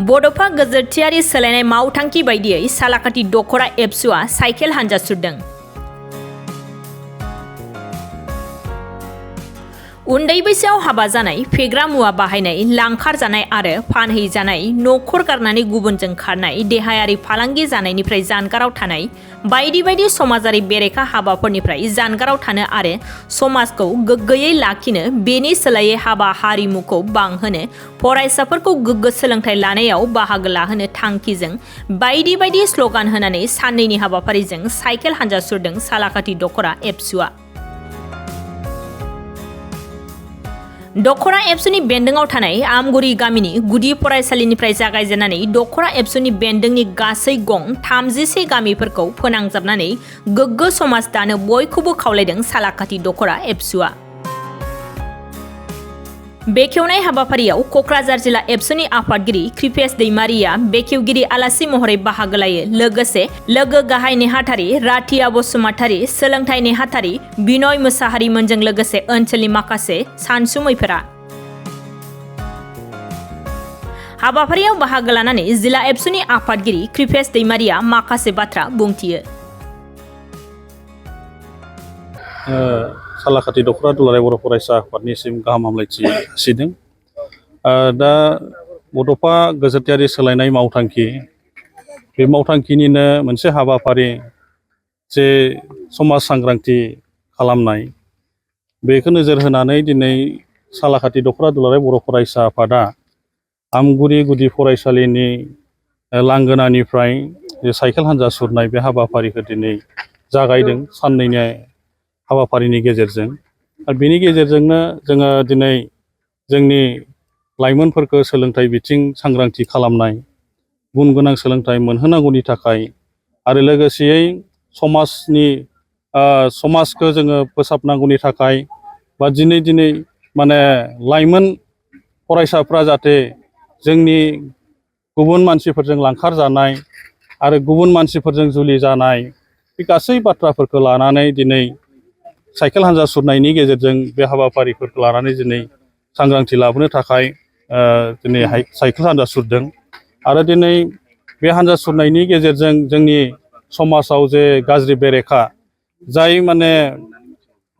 बड'फा गोजोरथियारि सोलायनाय मावथांखि बायदियै सालाकाथि दख'रा एबसुआ साइकेल हानजा सुरदों। उन्दै बैसोआव हाबा जानाय, फेग्रा मुवा बाहायनाय, लांखार जानाय आरो फानहैजानाय, नखर गारनानै गुबुनजों खारनाय, देहायारि फालांगि जानायनिफ्राय जानगाराव थानाय, बायदि बायदि समाजारि बेरेखा हाबाफोरनिफ्राय जानगाराव थानो आरो समाजखौ गोग्गोयै लाखिनो बेनि सोलायै हाबा हारिमुखौ बांहोनो फरायसाफोरखौ गोग्गो सोलोंथाइ लानायाव बाहागो लाहोनो थांखिजों बायदि बायदि स्लगान होनानै साननैनि हाबाफारिजों साइकेल हानजा सुरदों सालाकाथि दख'रा एबसुआ। दख'रा एबसुनि बेन्दोंआव थानाय आमगुरि गामिनि गुदि फरायसालिनिफ्राय जागायजेननानै दख'रा एबसुनि बेन्दोंनि गासै गं 36 गामिफोरखौ फोनांजाबनानै गोग्गो समाज दानो बयखौबो खावलायदों सालाकाथि दख'रा एबसुआ। बेखेवनाय हाबाफारियाव क'क्राझार जिल्ला एबसुनि आफादगिरि कृपेश दैमारिया बेखेवगिरि आलासि महरै बाहागो लायो। लोगोसे लोगो गाहाय नेहाथारि राथिया बसुमतारी, सोलोंथाइ नेहाथारि बिनय मोसाहारिमोनजों लोगोसे ओनसोलनि माखासे सानसुमैफोरा। हाबाफारियाव बाहागो लानानै जिल्ला एबसुनि आफादगिरि कृपेश दैमारिया माखासे बाथ्रा बुंथियो। सालाकाथि दख'रा दुलाराय बर' फरायसा आफादनिसिम गाहाम हामलायथि जासिदों। दा बड'फा गोजोरथियारि सोलायनाय मावथांखि, बे मावथांखिनिनो मोनसे हाबाफारि जे समाज सांग्रांथि खालामनाय, बेखौ नोजोर होनानै दिनै सालाकाथि दख'रा दुलाराय बर' फरायसा आफादा आमगुरि गुदि फरायसालिनि लांगोनानिफ्राय साइकेल हानजा सुरनाय बे हाबाफारिखौ दिनै जागायदों साननैनि हाबाफारिनि गेजेरजों। आरो बेनि गेजेरजोंनो जोङो दिनै जोंनि लाइमोनफोरखौ सोलोंथाइ बिथिं सांग्रांथि खालामनाय, गुन गोनां सोलोंथाइ मोनहोनांगौनि थाखाय आरो लोगोसेयै समाजखौ जोङो फोसाबनांगौनि थाखाय बा दिनै माने लाइमोन फरायसाफ्रा जाहाथे जोंनि गुबुन मानसिफोरजों लांखार जानाय आरो गुबुन मानसिफोरजों जुलि जानाय, बे गासै बाथ्राफोरखौ लानानै दिनै साइकेल हानजा सुरनायनि गेजेरजों बे हाबाफारिफोरखौ लानानै दिनै सांग्रांथि लाबोनो थाखाय दिनै साइकेल हानजा सुरदों। आरो दिनै बे हानजा सुरनायनि गेजेरजों जोंनि समाजाव जे गाज्रि बेरेखा जाय माने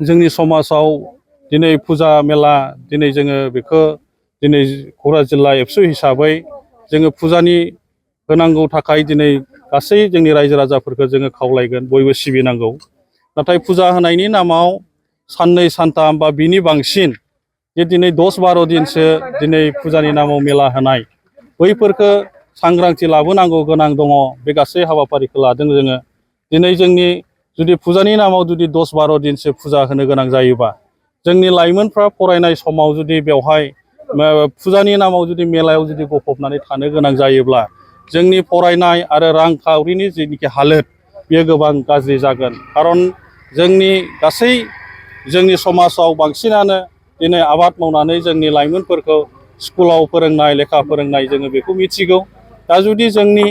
जोंनि समाजाव दिनै फुजा मेला, दिनै जोङो बेखौ दिनै क'क्राझार जिल्ला एबसु हिसाबै जोङो फुजानि होनांगौ थाखाय दिनै गासै जोंनि रायजो राजाफोरखौ जोङो खावलायगोन, बयबो सिबिनांगौ। नाथाय फुजा होनायनि नामाव साननै सानथाम बा बिनि बांसिन जे दिनै 10-12 दिनसो दिनै फुजानि नामाव मेला होनाय, बैफोरखौ सांग्रांथि लाबोनांगौ गोनां दङ। बे गासै हाबाफारिखौ लादों जोङो। दिनै जोंनि जुदि फुजानि नामाव जुदि 10-12 दिनसो फुजा होनो गोनां जायोबा, जोंनि लाइमोनफ्रा फरायनाय समाव जुदि बेवहाय फुजानि नामाव जुदि मेलायाव जुदि गफबनानै थानो गोनां जायोब्ला जोंनि फरायनाय आरो रांखावरिनि जेनिखि हालोद, बेयो गोबां गाज्रि जागोन। खारन जोंनि समाजाव बांसिनानो दिनै आबाद मावनानै जोंनि लाइमोनफोरखौ स्कुलाव फोरोंनाय, लेखा फोरोंनाय, जोङो बेखौ मिथिगौ। दा जुदि जोंनि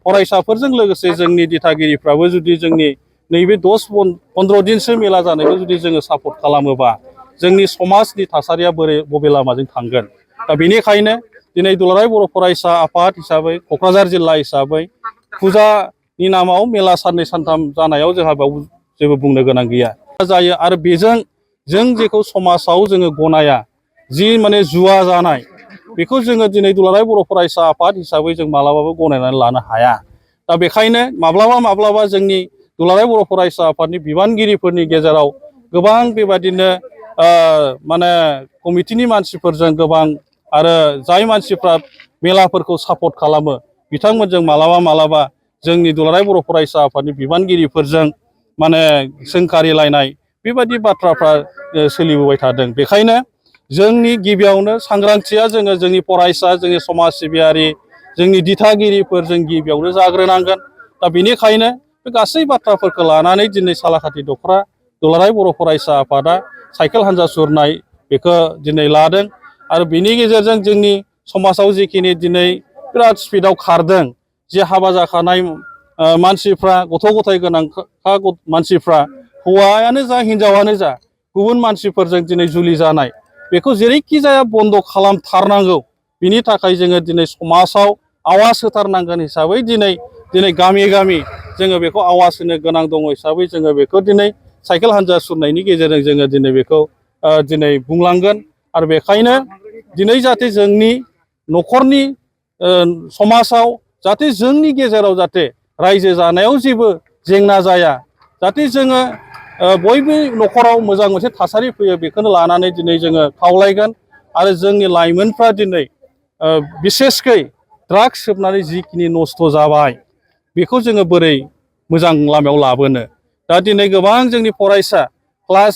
फरायसाफोरजों लोगोसे जोंनि दिथागिरिफ्राबो जुदि जोंनि नैबे 10-15 दिनसो मेला जानायखौ जुदि जोङो सापर्ट खालामोबा जोंनि समाजनि थासारिया बबे लामाजों थांगोन। दा बेनिखायनो दिनै दुलाराय बर' फरायसा आफाद हिसाबै, क'क्राझार जिल्ला हिसाबै फुजानि नामाव मेला साननै सानथाम जानायाव जोंहा बेयाव जेबो बुंनो गोनां गैया जायो। आरो बेजों जों जेखौ समाजाव जोङो गनाया, जि माने जुवा जानाय, बेखौ जोङो दिनै दुलाराय बर' फरायसा आफाद हिसाबै जों मालाबाबो गनायनानै लानो हाया। दा बेखायनो माब्लाबा जोंनि दुलाराय बर' फरायसा आफादनि बिबानगिरिफोरनि गेजेराव गोबां बेबादिनो माने कमिटिनि मानसिफोरजों गोबां आरो जाय मानसिफ्रा मेलाफोरखौ सापर्ट खालामो, बिथांमोनजों मालाबा जोंनि दुलाराय बर' फरायसा आफादनि बिबानगिरिफोरजों माने सोंखारिलायनाय, बेबायदि बाथ्राफ्रा सोलिबोबाय थादों। बेखायनो जोंनि गिबियावनो सांग्रांथिया जोंनि फरायसा, जोंनि समाज सिबियारि, जोंनि दिथागिरिफोरजों गिबियावनो जाग्रोनांगोन। दा बेनिखायनो बे गासै बाथ्राफोरखौ लानानै दिनै सालाकाथि दख'रा दुलाराय बर' फरायसा आफादा साइकेल हानजा सुरनाय बेखौ दिनै लादों। आरो बिनि गेजेरजों जोंनि समाजाव जिखिनि दिनै बिराद स्पिडआव खारदों, जे हाबा जाखानाय मानसिफ्रा, गथ' गथाय गोनां मानसिफ्रा, हौवायानो जा हिनजावानो जा, गुबुन मानसिफोरजों दिनै जुलि जानाय, बेखौ जेरैखि जाया बन्द' खालामथारनांगौ। बिनि थाखाय जोङो दिनै समाजाव आवाज होथारनांगोन हिसाबै दिनै गामि गामि जोङो बेखौ आवाज होनो गोनां दङ हिसाबै जोङो बेखौ दिनै साइकेल हान्जा सुरनायनि गेजेरजों जोङो दिनै बेखौ दिनै बुंलांगोन। आरो बेखायनो दिनै जाहाथे जोंनि न'खरनि समाजाव जाहाथे जोंनि गेजेराव जाहाथे रायजो जानायाव जेबो जेंना जाया, जाहाथे जोङो बयबो न'खराव मोजां मोनसे थासारि फैयो, बेखौनो लानानै दिनै जोङो खावलायगोन। आरो जोंनि लाइमोनफ्रा दिनै बिसेसकै ड्राग्स सोबनानै जिखिनि नस्थ' जाबाय बेखौ जोङो बोरै मोजां लामायाव लाबोनो। दा दिनै गोबां जोंनि फरायसा क्लास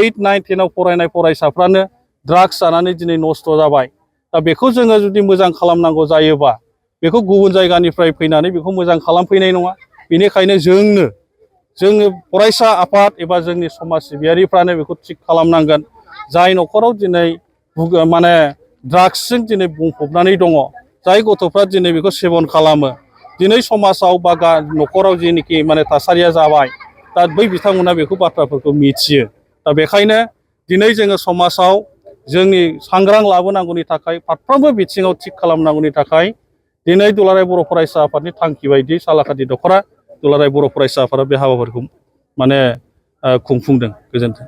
8, 9, 10आव फरायनाय फरायसाफ्रानो ड्राग्स जानानै दिनै नस्थ' जाबाय। दा बेखौ जोङो जुदि मोजां खालामनांगौ जायोबा बेखौ गुबुन जायगानिफ्राय फैनानै बेखौ मोजां खालामफैनाय नङा। बेनिखायनो जोङो फरायसा आफाद एबा जोंनि समाज सिबियारिफ्रानो बेखौ थिग खालामनांगोन। जाय न'खराव दिनै माने ड्राग्सजों दिनै बुंफबनानै दङ, जाय गथ'फ्रा दिनै बेखौ सेबन खालामो, दिनै समाजाव बा न'खराव जेनोखि माने थासारिया जाबाय, दा बै बिथांमोना बेखौ बाथ्राफोरखौ मिथियो। दा बेखायनो दिनै जोङो समाजाव जोंनि सांग्रां लाबोनांगौनि थाखाय, फारफ्रोमबो बिथिङाव थिग खालामनांगौनि थाखाय दिनै दुलाराय बर' फरायसा आफादनि थांखि बायदि सालाकाथि दख'रा दुलाराय बर' फरायसा आफादा बे हाबाफारिखौ माने खुंफुंदों। गोजोन्थों।